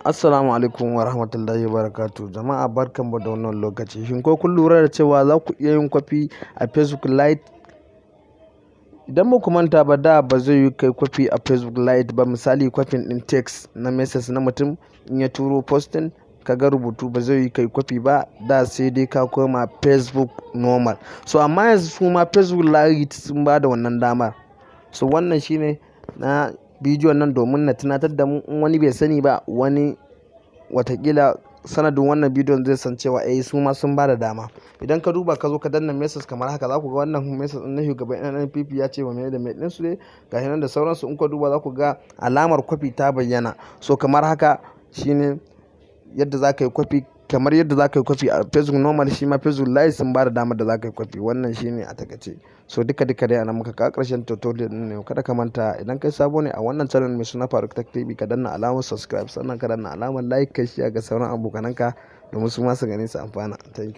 Assalamu alaikum wa rahmatullahi wa barakatuh. Jama'a, barkanmu da wannan lokaci. Shin ko kun lura da cewa za ku iya yin kwafi a Facebook Lite? Idan ba ku manta ba, da ba zai yi kai kwafi a Facebook Lite ba. Misali, kwafin ɗin text na message na mutum, in ya turo posting ka ga rubutu, ba zai yi kai kwafi ba da, sai dai ka koma Facebook normal. So amma yanzu su ma Facebook Lite sun ba da wannan damar. So wannan shine na bidiyon nan domin na tunatar da mu, in wani bai sani ba, wani watakila sanadin wannan bidiyon zai san cewa eh, su ma sun ba da dama. Idan ka duba, ka zo ka danna message kamar haka, za ku ga wannan message ɗin na shugaban NNPP, ya ce wa mai da mai ɗinsu ne, gashi nan da sauransu. In ka duba, za ku ga alamar kwafi ta bayyana. So kamar haka shine yadda za ka yi kwafi. Kamar yadda za ka yi kwafi a Facebook normal, shi ma Facebook Lite sun ba da damar da za ka yi kwafi. Wannan shine a takaice. So duka duka dai anan muka kawo ƙarshen tutorial ɗin ne. Kada ka manta, idan kai sabo ne a wannan channel mai suna Faruk Tech TV, ka danna alamar subscribe, sannan ka danna alamar like, kai share ga sauran abokananka domin su ma su gani su amfana. Thank you.